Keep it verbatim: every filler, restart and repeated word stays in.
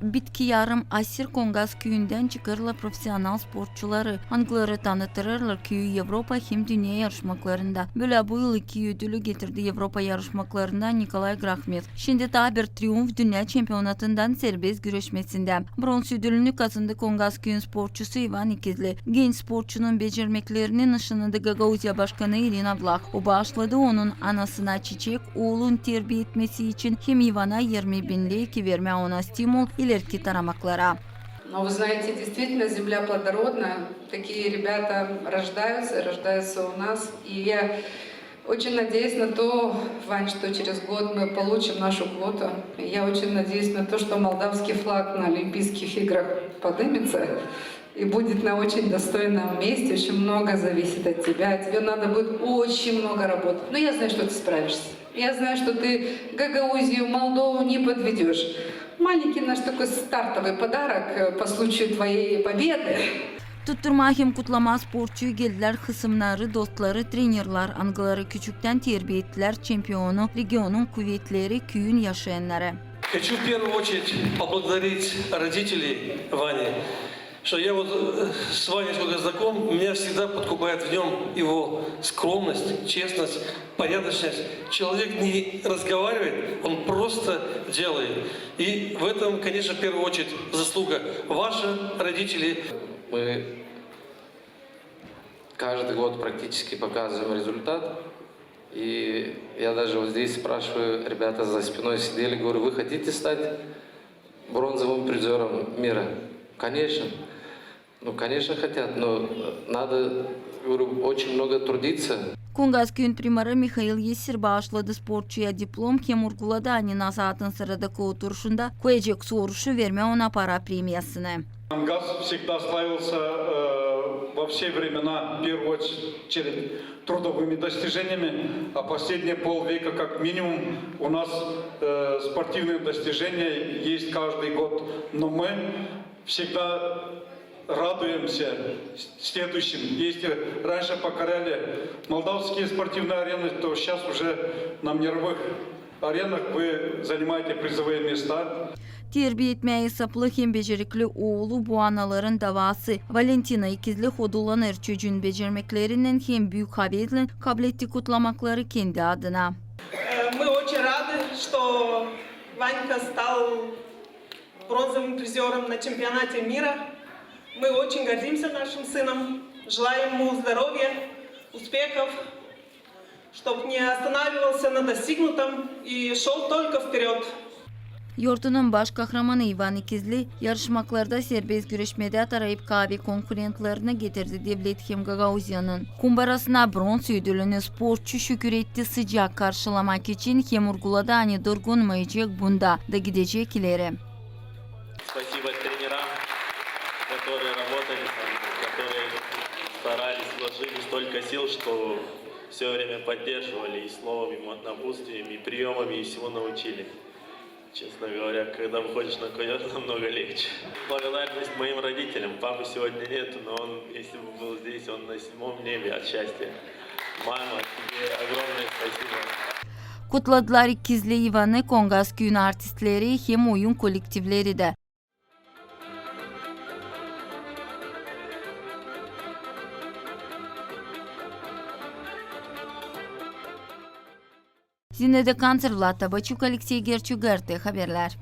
Bitki yarım asir Kongas küüyündän çıkarırlar profesional sportçuları, angıları tanıttırırlar küüyü Evropa hem dünnä yarışmaklarında. Bölä bu yıl iki ödülü getirdi Evropa yarışmaklarından Nikolay Grahmet. Şindi taa bir triumf dünnä çempionatından serbest güreşmesindä. Bronz ödülünü kazandı Kongas küüyün sportçusu İvan İkizli. Genç sportçunun becermeklerini nışannadı Gagauziya başkanı İrina Vlah. O baaşladı onun anasına çiçek, oolun terbiya etmesi için hem İvana irmi bin leyki, vermää ona stimul ilerki taramaklara. Но вы знаете, действительно, земля плодородная. Такие ребята рождаются, рождаются у нас. И я очень надеюсь на то, Вань, что через год мы получим нашу квоту. Я очень надеюсь на то, что молдавский флаг на Олимпийских играх поднимется и будет на очень достойном месте. Очень много зависит от тебя. Тебе надо будет очень много работать. Но я знаю, что ты справишься. Я знаю, что ты Гагаузию, Молдову не подведёшь. Маленький наш такой стартовый подарок, э, по случаю твоей победы. Tutturmaa hem kutlamaa sportçuyu geldilär hısımnarı, dostları, trenerlär, angıları küçüktän terbiya ettilär çempionu, regionun kuvetleri, küüyün yaşayannarı. Хочу в первую очередь поблагодарить родителей Вани, что я вот, э, с Ваней сколько знаком, меня всегда подкупает в нём его скромность, честность, порядочность. Человек не разговаривает, он просто делает. И в этом, конечно, в первую очередь заслуга ваша, родители. Мы каждый год практически показываем результат. И я даже вот здесь спрашиваю, ребята за спиной сидели, говорю: «Вы хотите стать бронзовым призёром мира?» Конечно. Ну, конечно, хотят, но надо, говорю, очень много трудиться. Kongas küüyün primarı Mihail Yesir baaşladı sportçuya diplom hem urguladı, ani nazaatın sıradakı oturuşunda koyacek soruşu, vermää ona para premiyasını. Конгас всегда славился, э, во все времена, в первую очередь, трудовыми достижениями, а последние полвека, как минимум, у нас, э, спортивные достижения есть каждый год. Но мы всегда радуемся с-, следующим. Если раньше покоряли молдавские спортивные арены, то сейчас уже на мировых аренах вы занимаете призовые места. Terbiya etmää esaplı hem becerikli oolu bu anaların davaası. Valentina İkizli hodulanêr çocun becermeklerinnän hem büük haveslän kabletti kutlamakları kendi adına. Э, мы очень рады, что Ванька стал бронзовым призёром на чемпионате мира. Мы очень гордимся нашим сыном, желаем ему здоровья, успехов, чтоб не останавливался на достигнутом и шёл только вперёд. Yortunun baş kahramanı İvan İkizli yarışmaklarda serbest güreşmedä tarayıp kaavi konkurentlerini getirdi devlet hem Gagauziyanın kumbarasına bronz ödülünü. Sportçu şükür etti sıcak karşılamak için hem urguladı, ani durgunmayacek bunda da gidecek ileri. Спасибо тренерам, которые работали со мной, которые старались, вложили столько сил, что всё время поддерживали и словом, и мо-, напутствием, и приёмами, и всему научили. Честно говоря, когда выходишь на ковёр, намного легче. Благодарность моим родителям. Папы сегодня нету, но он, если бы был здесь, он на седьмом небе от счастья. Мама, тебе огромное спасибо. Kutladılar İkizli İvanı Kongas küüyün artistleri hem oyun kollektivleri dä. Zinaida Kanter, Vlad Tabaçuk, Aleksey Gerçuk, GRT Haberlär.